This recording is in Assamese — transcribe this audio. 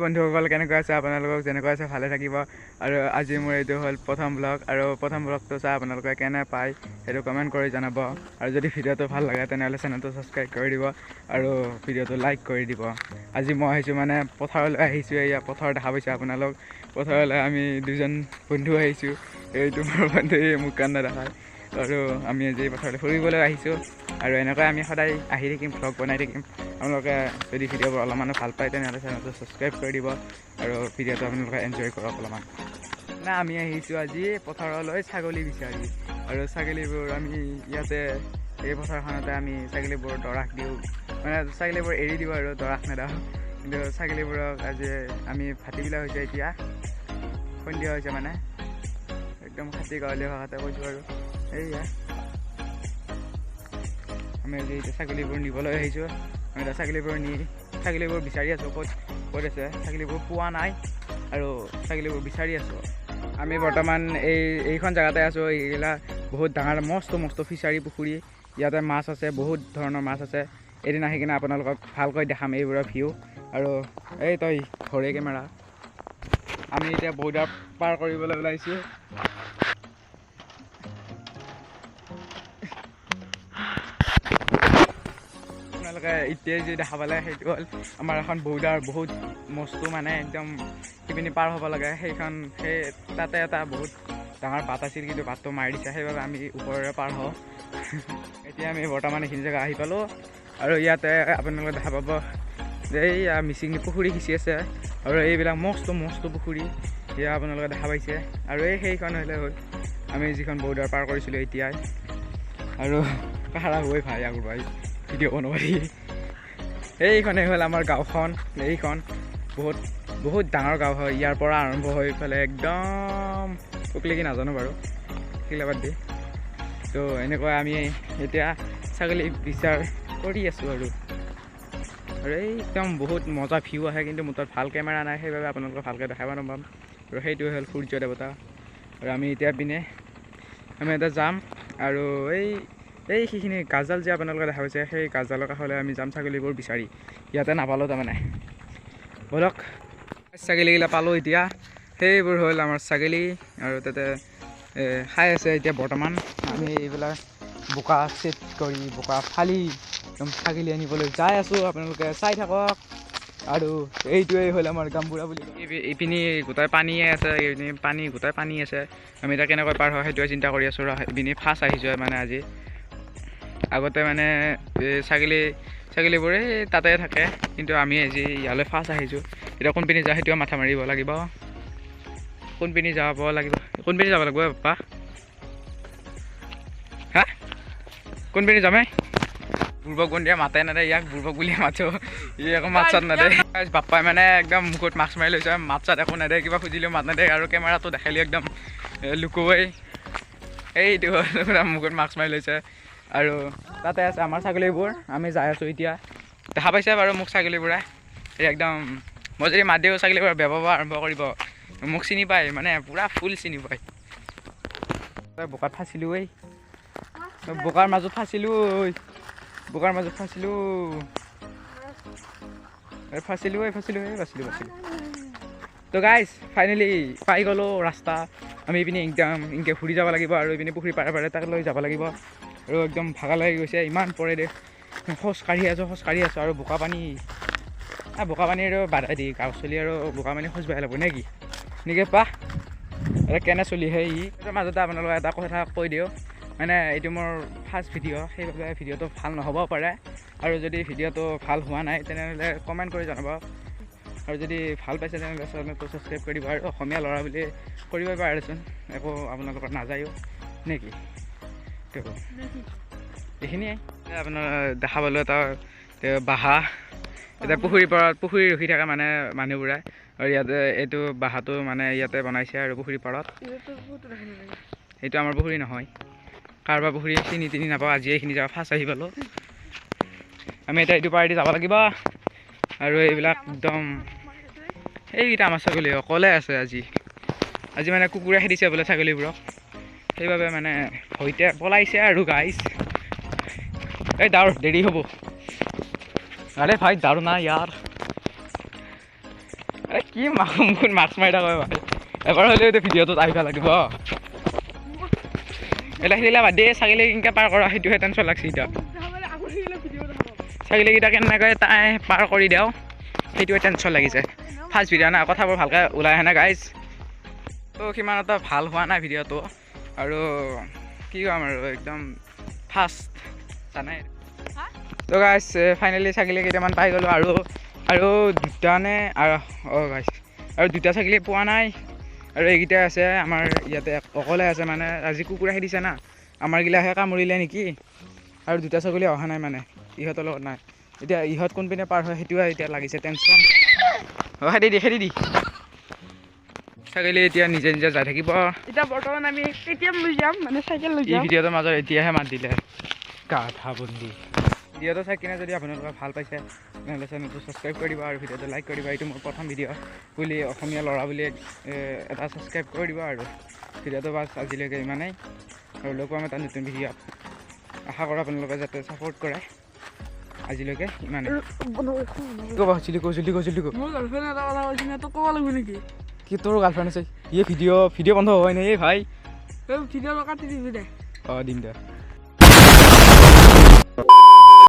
বন্ধুসকল কেনেকুৱা আছে আপোনালোকক যেনেকুৱা আছে ভালে থাকিব আৰু আজি মোৰ এইটো হ'ল প্ৰথম ব্লগ আৰু প্ৰথম ব্লগটো চাই আপোনালোকে কেনে পায় সেইটো কমেণ্ট কৰি জনাব আৰু যদি ভিডিঅ'টো ভাল লাগে তেনেহ'লে চেনেলটো ছাবস্ক্ৰাইব কৰি দিব আৰু ভিডিঅ'টো লাইক কৰি দিব। আজি মই আহিছোঁ মানে পথাৰলৈ আহিছোঁ, এয়া পথাৰ দেখা পাইছে আপোনালোক। পথাৰলৈ আমি দুজন বন্ধু আহিছোঁ, এইটো মোৰ বন্ধু মোক কান্দা দেখায় আৰু আমি আজি পথাৰলৈ ফুৰিবলৈ আহিছোঁ আৰু এনেকৈ আমি সদায় আহি থাকিম, ভ্লগ বনাই থাকিম। আপোনালোকে যদি ভিডিঅ'বোৰ অলপমানো ভাল পায় তেনেহ'লে চেনেলটো ছাবস্ক্ৰাইব কৰি দিব আৰু ভিডিঅ'টো আপোনালোকে এনজয় কৰক অলপমান। না আমি আহিছোঁ আজি পথাৰলৈ ছাগলী বিচাৰি আৰু ছাগলীবোৰ আমি ইয়াতে এই পথাৰখনতে আমি ছাগলীবোৰ দৰাস দিওঁ, মানে ছাগলীবোৰ এৰি দিওঁ আৰু দৰাস নেদাওঁ, কিন্তু ছাগলীবোৰক আজি আমি ভাটিবিলাক হৈছে, এতিয়া সন্ধিয়া হৈছে, মানে একদম খাটি গাঁৱলীয়া ভাষাতে কৈছোঁ আৰু। এইয়া আমি আজি এতিয়া ছাগলীবোৰ নিবলৈ আহিছোঁ। আমি এতিয়া ছাগলীবোৰ নি ছাগলীবোৰ বিচাৰি আছোঁ, ক'ত ক'ত আছে ছাগলীবোৰ পোৱা নাই আৰু ছাগলীবোৰ বিচাৰি আছোঁ। আমি বৰ্তমান এইখন জেগাতে আছোঁ। এইগিলা বহুত ডাঙৰ মস্ত মস্ত ফিচাৰী পুখুৰী, ইয়াতে মাছ আছে, বহুত ধৰণৰ মাছ আছে। এদিন আহি কিনে আপোনালোকক ভালকৈ দেখাম এইবোৰৰ ভিউ। আৰু এই তই ঘৰে কেমেৰা। আমি এতিয়া বৰ্ডাৰ পাৰ কৰিবলৈ ওলাইছোঁ। আপোনালোকে এতিয়াই যি দেখা পালে সেইটো হ'ল আমাৰ এখন বৰ্ডাৰ, বহুত মস্ত মানে একদম সিপিনি পাৰ হ'ব লাগে। সেইখন সেই তাতে এটা বহুত ডাঙৰ বাট আছিল, কিন্তু বাটটো মাৰি দিছে, সেইবাবে আমি ওপৰেৰে পাৰ হওঁ। এতিয়া আমি বৰ্তমান এইখিনি জেগা আহি পালোঁ আৰু ইয়াতে আপোনালোকে দেখা পাব যে এইয়া মিচিং পুখুৰী সিঁচি আছে আৰু এইবিলাক মস্ত মস্ত পুখুৰী এয়া আপোনালোকে দেখা পাইছে। আৰু এই সেইখন হ'লে হ'ল আমি যিখন বৰ্ডাৰ পাৰ কৰিছিলোঁ এতিয়াই। আৰু পাহাৰা হৈ ভাই আগৰ ভাই ভিডিঅ' বনাব পাৰি। এইখনেই হ'ল আমাৰ গাঁওখন। এইখন বহুত বহুত ডাঙৰ গাঁও হয়। ইয়াৰ পৰা আৰম্ভ হৈ পেলাই একদম কুকলিকি নাজানো বাৰু, সেইগিলা বাদ দি। তো এনেকুৱা আমি এতিয়া ছাগলী বিচাৰ কৰি আছোঁ আৰু আৰু এই একদম বহুত মজা ভিউ আহে, কিন্তু মোৰ তাত ভাল কেমেৰা নাই, সেইবাবে আপোনালোকক ভালকৈ দেখাব নাপাম। আৰু সেইটোৱে হ'ল সূৰ্য দেৱতা। আৰু আমি এতিয়া পিনে আমি এটা যাম আৰু এই এই সেইখিনি গাছডাল যে আপোনালোকে দেখা পাইছে সেই গাছডালৰ কাষলৈ আমি যাম ছাগলীবোৰ বিচাৰি। ইয়াতে নাপালোঁ তাৰমানে। ব'লক ছাগলীগিলা পালোঁ এতিয়া। সেইবোৰ হ'ল আমাৰ ছাগলী আৰু তাতে খাই আছে এতিয়া বৰ্তমান। আমি এইবিলাক বোকা ছেট কৰি বোকা ফালি একদম ছাগলী আনিবলৈ যাই আছোঁ, আপোনালোকে চাই থাকক। আৰু এইটোৱেই হ'ল আমাৰ গামবুঢ়া বুলি। এইপিনি গোটেই পানীয়ে আছে, এইপিনি পানী গোটেই পানী আছে। আমি এতিয়া কেনেকৈ পাৰ হয় সেইটোৱে চিন্তা কৰি আছোঁ। এইপিনি ফাৰ্ষ্ট আহিছোঁ মানে আজি। আগতে মানে ছাগলীবোৰে তাতে থাকে, কিন্তু আমি আজি ইয়ালৈ ফাৰ্ষ্ট আহিছোঁ। এতিয়া কোনপিনি যাওঁ সেইটোৱে মাথা মাৰিব লাগিব, কোনপিনি যাব লাগিব, কোনপিনি যাব লাগিব পাপা? হা কোনপিনি যামে? বুৰ্বক বন্দিয়া মাতে নেদে, ইয়াক বুৰ্বক বুলিয়ে মাতো, ই একো মাত চাত নেদে। বাপ্পাই মানে একদম মুখত মাস্ক মাৰি লৈছে, মাত চাত একো নেদে, কিবা খুজিলেও মাত নেদে। আৰু কেমেৰাটো দেখালি একদম লুকুৱাই এইটো মুখত মাস্ক মাৰি লৈছে। আৰু তাতে আছে আমাৰ ছাগলীবোৰ, আমি যাই আছোঁ এতিয়া। দেখা পাইছে বাৰু মোক ছাগলীবোৰে, এই একদম মই যদি মাত দিওঁ ছাগলীবোৰে বেয়া পাব আৰম্ভ কৰিব, মোক চিনি পায় মানে পূৰা ফুল চিনি পায়। বোকাত ফাঁচিলোঁ, এই বোকাৰ মাজত ফাঁচিলোঁ, বোকাৰ মাজত ফাঁচিলোঁ, ফাঁচিলোঁ, ফাঁচিলোঁ, ফাঁচিলোঁ, ফাঁচিলোঁ। তো গাইজ ফাইনেলি পাই গ'লোঁ ৰাস্তা। আমি এইপিনে একদম এনেকৈ ঘূৰি যাব লাগিব আৰু এইপিনে পুখুৰী পাৰে পাৰে তাক লৈ যাব লাগিব। আৰু একদম ভাগা লাগি গৈছে, ইমান পৰে দে। খোজকাঢ়ি আছোঁ, খোজকাঢ়ি আছোঁ আৰু বোকা পানী, বোকা পানী আৰু বাধা দি গাঁও চলি আৰু বোকা পানী খোজবাই লাগিব নে কি নেকি পা এতিয়া কেনে চলিহে ই। মাজতে আপোনালোকক এটা কথা কৈ দিওঁ, মানে এইটো মোৰ ফাৰ্ষ্ট ভিডিঅ', সেইবাবে ভিডিঅ'টো ভাল নহ'ব পাৰে। আৰু যদি ভিডিঅ'টো ভাল হোৱা নাই তেনেহ'লে কমেণ্ট কৰি জনাব, আৰু যদি ভাল পাইছে তেনেহ'লে চেনেলটো ছাবস্ক্ৰাইব কৰি দিব। আৰু অসমীয়া ল'ৰা বুলি কৰিব পাৰে দেচোন, একো আপোনালোকৰ নাযায়ো নে কি। তো এইখিনিয়ে আপোনাৰ দেখা পালোঁ এটা বাহা, এতিয়া পুখুৰীৰ পাৰত পুখুৰী ৰখি থাকে মানে মানুহবোৰে। আৰু ইয়াতে এইটো বাহাটো মানে ইয়াতে বনাইছে আৰু পুখুৰী পাৰত। এইটো আমাৰ পুখুৰী নহয়, কাৰোবাৰ পুখুৰী চিনি তিনি নাপাওঁ। আজি এইখিনি জেগা ফাৰ্ষ্ট আহি পালোঁ আমি। এতিয়া এইটো পাৰেদি যাব লাগিব। আৰু এইবিলাক একদম এইকেইটা আমাৰ ছাগলী অকলে আছে আজি। আজি মানে কুকুৰে খেদিছে বোলে ছাগলীবোৰক, সেইবাবে মানে ভয়তে পলাইছে আৰু গাইজ। এই ডাৱৰ দেৰি হ'ব, আৰে ভাই দাৰু না ইয়াৰ। কি মুখত মাস্ক মাৰি থাক ভাই। এবাৰ হ'লেও ভিডিঅ'টোত আহিব লাগিব। এতিয়া সেইগিলা বাদ দে, ছাগলী কেনেকৈ পাৰ কৰা সেইটোহে টেনশ্যন লাগছে এতিয়া। ছাগলীকেইটা কেনেকৈ তাই পাৰ কৰি দিওঁ সেইটোৱে টেনশ্যন লাগিছে। ফাৰ্ষ্ট ভিডিঅ' না, কথাবোৰ ভালকৈ ওলাই অহা নাই গাইজ। তো সিমান এটা ভাল হোৱা নাই ভিডিঅ'টো, আৰু কি ক'ম আৰু, একদম ফাৰ্ষ্ট জানাই তো। গাইজ, ফাইনেলি ছাগলী কেইটামান পাই গ'লোঁ আৰু আৰু দুটা নে আৰু, অঁ গাইজ, আৰু দুটা ছাগলী পোৱা নাই। আৰু এইকেইটা আছে আমাৰ ইয়াতে অকলে আছে, মানে আজি কুকুৰা খেদিছে না, আমাৰগিলাহে কামুৰিলে নেকি। আৰু দুটা ছাগলী অহা নাই, মানে ইহঁতৰ লগত নাই। এতিয়া ইহঁত কোনপিনে পাৰ হয় সেইটোৱে এতিয়া লাগিছে টেনশ্যন। অঁ, খেদি দি, খেদি দি। ছাগলী এতিয়া নিজে নিজে যাই থাকিব। এতিয়া বৰ্তমান আমি কেটিএম লৈ যাম, মানে চাইকেল লৈ এই যাম। ভিডিঅ'টোৰ মাজত এতিয়াহে মাত দিলে গাধা বন্দি। ভিডিঅ'টো চাই কিনে যদি আপোনালোকে ভাল পাইছে, তেনেহ'লে চেনেলটো ছাবস্ক্ৰাইব কৰি দিব আৰু ভিডিঅ'টো লাইক কৰি দিব। এইটো মোৰ প্ৰথম ভিডিঅ' বুলি, অসমীয়া ল'ৰা বুলি এটা ছাবস্ক্ৰাইব কৰি দিব। আৰু ভিডিঅ'টো বাছ আজিলৈকে ইমানেই, আৰু লগ পাম এটা নতুন ভিডিঅ'ত। আশা কৰোঁ আপোনালোকে যাতে ছাপোৰ্ট কৰে। আজিলৈকে ইমানেই। ক'ব জলদি ক, জলদি ক, জলদি ক। মোৰ গাৰ্লফ্ৰেণ্ড এটা কথা কৈছে না, তোক ক'ব লাগিব নেকি? কি তোৰ গাৰ্লফ্ৰেণ্ড আছে? এই ভিডিঅ' ভিডিঅ' বন্ধ হয় নাই এই ভাই। এই ভিডিঅ' কাটি দিবি দে। অঁ, দিম দে।